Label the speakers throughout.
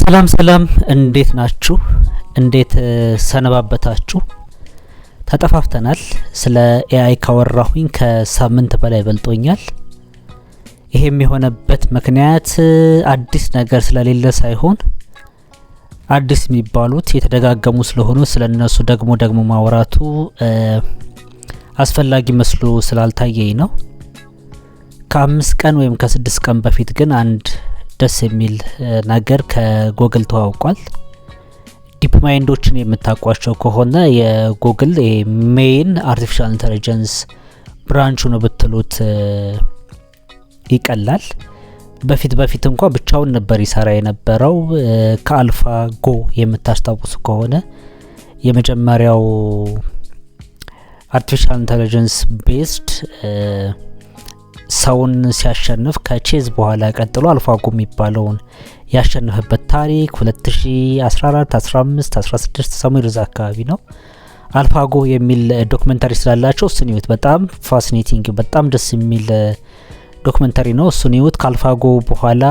Speaker 1: ሰላም ሰላም፣ እንዴት ናችሁ? እንዴት ሰነባበታችሁ? ተጠፋፍተናል። ስለ AI ካወራሁኝ ከሳምንት በላይ በልጦኛል። ይሄም የሆነበት ምክንያት አዲስ ነገር ስለሌለ ሳይሆን አዲስ የሚባሉት የተደጋገሙ ስለሆኑ ስለ እነሱ ደግሞ ደግሞ ማውራቱ አስፈላጊ መስሎ ስላልታየኝ ነው። ከ5 ቀን ወይም ከ6 ቀን በፊት ግን አንድ ደስ የሚል ነገር ከጎግል ተዋውቋል። DeepMind ኦችን የምታውቋቸው ከሆነ የ Google main artificial intelligence branch ኡ ነው ብትሉት ይቀላል። በፊት በፊት እንኳ ብቻውን ነበር ይሰራ የነበረው። ከ AlphaGo የምታስታውሱ ከሆነ የመጀመሪያው artificial intelligence based ሰውን ሲያሸንፍ ከቼዝ በኋላ ቀጥሎ AlphaGo የሚባለውን ያሸነፈበት ታሪክ 2014፣ 15፣ 16 ሰሙር እዛ አካባቢ ነው። AlphaGo የሚል documentary ስላላቸው እሱን እዩት። በጣም fascinating፣ በጣም ደስ የሚል documentary ነው። እሱን እዩት። ከ AlphaGo በኋላ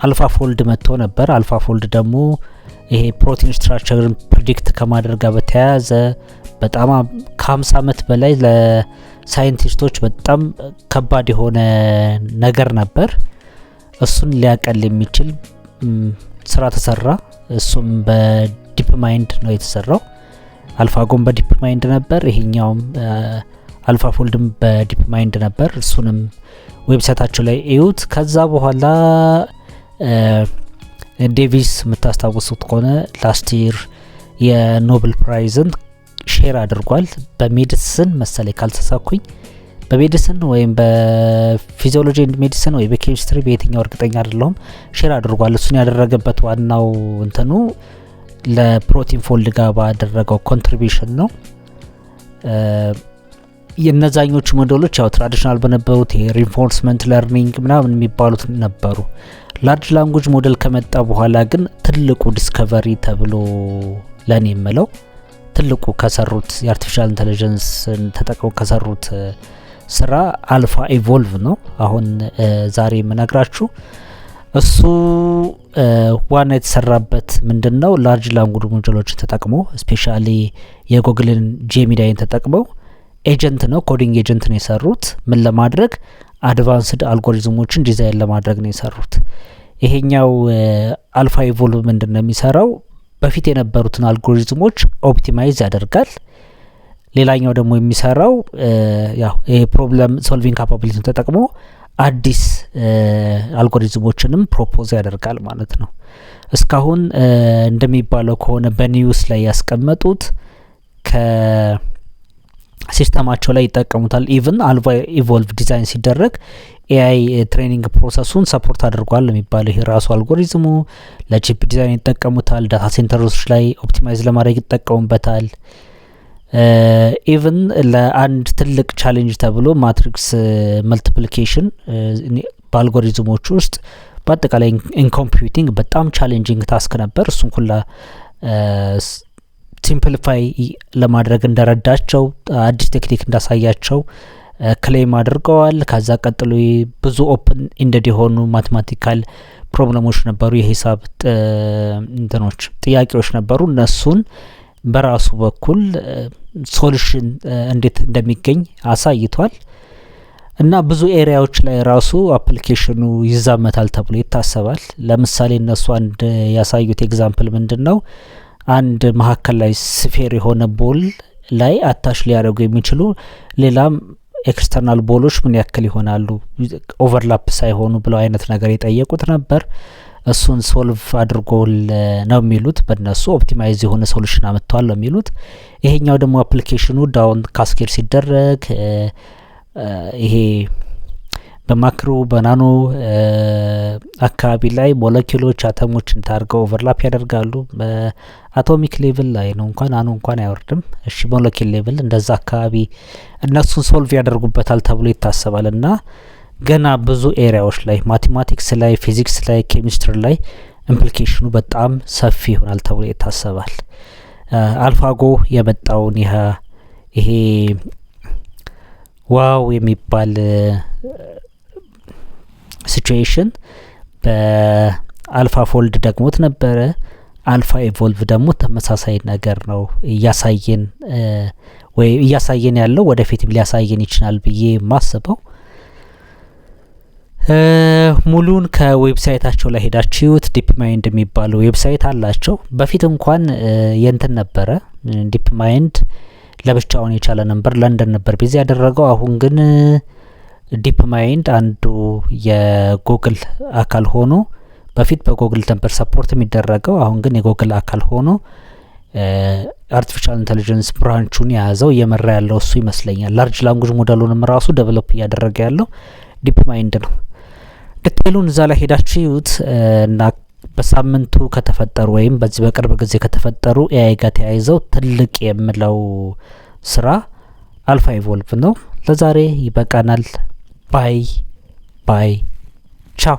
Speaker 1: AlphaFold መጥቶ ነበር። AlphaFold ደግሞ ይሄ protein structure ን predict ከማድረግ ጋር በተያያዘ በጣም ከ50 ዓመት በላይ ለ scientist ኦች በጣም ከባድ የሆነ ነገር ነበር። እሱን ሊያቀል የሚችል ስራ ተሰራ። እሱም በ DeepMind ነው የተሰራው። AlphaGo ም በ DeepMind ነበር። ይሄኛውም AlphaFold ም በ DeepMind ነበር። እሱንም website ኣቸው ላይ እዩት። ከዛ በኋላ ዴቪስ የምታስታውሱት ከሆነ last year የ Nobel Prize ን share አድርጓል። በ medicine መሰለኝ ካልተሳሳትኩኝ፣ በ medicine ወይም በ physiology and medicine ወይ በኬሚስትሪ፣ በየትኛው እርግጠኛ አይደለሁም፣ share አድርጓል። እሱን ያደረገበት ዋናው እንትኑ ለ protein fold ጋር ባደረገው contribution ነው። የእነዛኞቹ ሞዴሎች ያው traditional በነበሩት የ reinforcement learning ምናምን የሚባሉት ነበሩ። Large language model ከመጣ በኋላ ግን ትልቁ discovery ተብሎ ለእኔ የምለው ትልቁ ከሰሩት የ artificial intelligence ን ተጠቅመው ከሰሩት ስራ AlphaEvolve ነው። አሁን ዛሬ የምነግራችሁ እሱ ዋና የተሰራበት ምንድን ነው? Large language model ኦችን ተጠቅሞ፣ especially የ Google ን Gemini ን ተጠቅመው agent ነው፣ coding agent ነው የሰሩት። ምን ለማድረግ? Advanced algorithm ኦችን design ለማድረግ ነው የሰሩት። ይሄኛው AlphaEvolve ምንድን ነው የሚሰራው? በፊት የነበሩትን algorithm ኦች optimize ያደርጋል። ሌላኛው ደግሞ የሚሰራው ያው ይሄ problem solving capability ን ተጠቅሞ አዲስ algorithm ኦችንም propose ያደርጋል ማለት ነው። እስካሁን እንደሚባለው ከሆነ በ news ላይ ያስቀመጡት ከ system ኣቸው ላይ ይጠቀሙታል። Even AlphaEvolve design ሲደረግ AI training process ኡን support አድርጓል የሚባለው። ይሄ ራሱ algorithm ኡ ለ chip design ይጠቀሙታል። Data center ኦች ላይ optimize ለማድረግ ይጠቀሙበታል። Even ለአንድ ትልቅ challenge ተብሎ matrix multiplication በ algorithm ኦች ውስጥ በአጠቃላይ in computing በጣም challenging task ነበር። እሱን ሁላ simplify ለማድረግ እንደረዳቸው፣ አዲስ technique እንዳሳያቸው claim አድርገዋል። ከዛ ቀጥሎ ብዙ open ended የሆኑ mathematical problem ኦች ነበሩ፣ የሂሳብ እንትኖች ጥያቄዎች ነበሩ። እነሱን በራሱ በኩል solution እንዴት እንደሚገኝ አሳይቷል። እና ብዙ area ዎች ላይ ራሱ application ኑ ይዛመታል ተብሎ ይታሰባል። ለምሳሌ እነሱ አንድ ያሳዩት example ምንድን ነው? አንድ መካከል ላይ sphere የሆነ ball ላይ attach ሊያደርጉ የሚችሉ ሌላም external ball ኦች ምን ያክል ይሆናሉ overlap ሳይሆኑ ብለው አይነት ነገር የጠየቁት ነበር። እሱን solve አድርጎ ነው የሚሉት፣ በእነሱ optimize የሆነ solution አመጥተዋል ነው የሚሉት። ይሄኛው ደግሞ application ኑ down cascade ሲደረግ ይሄ በ macro በ nano አካባቢ ላይ ሞለኪውሎች አተሞችን ታርገው overlap ያደርጋሉ። በ atomic level ላይ ነው እንኳን nano እንኳን አይወርድም። እሺ፣ molecule level እንደዛ አካባቢ እነሱን solve ያደርጉበታል ተብሎ ይታሰባል። እና ገና ብዙ area ዎች ላይ mathematics ላይ፣ ፊዚክስ ላይ፣ ኬሚስትሪ ላይ implication ኑ በጣም ሰፊ ይሆናል ተብሎ ይታሰባል። AlphaGo የመጣውን ይሄ wow የሚባል situation በ AlphaFold ደግሞት ነበረ። AlphaEvolve ደግሞ ተመሳሳይ ነገር ነው እያሳየን ወይ እያሳየን ያለው፣ ወደፊትም ሊያሳየን ይችላል ብዬ የማስበው። ሙሉን ከ website ኣቸው ላይ ሄዳችሁት DeepMind የሚባለው website አላቸው። በፊት እንኳን የንትን ነበረ፣ DeepMind ለብቻውን የቻለ ነበር፣ ለንደን ነበር base ያደረገው። አሁን ግን DeepMind አንዱ የጎግል አካል ሆኖ፣ በፊት በጎግል ነበር support የሚደረገው፣ አሁን ግን የጎግል አካል ሆኖ artificial intelligence branch ኡን የያዘው፣ እየመራ ያለው እሱ ይመስለኛል። Large language model ኡንም ራሱ develop እያደረገ ያለው DeepMind ነው። Detail ኡን እዛ ላይ ሄዳችሁ እዩት እና በሳምንቱ ከተፈጠሩ ወይም በዚህ በቅርብ ጊዜ ከተፈጠሩ AI ጋር ተያይዘው ትልቅ የምለው ስራ AlphaEvolve ነው። ለዛሬ ይበቃናል። Bye bye፣ ቻው።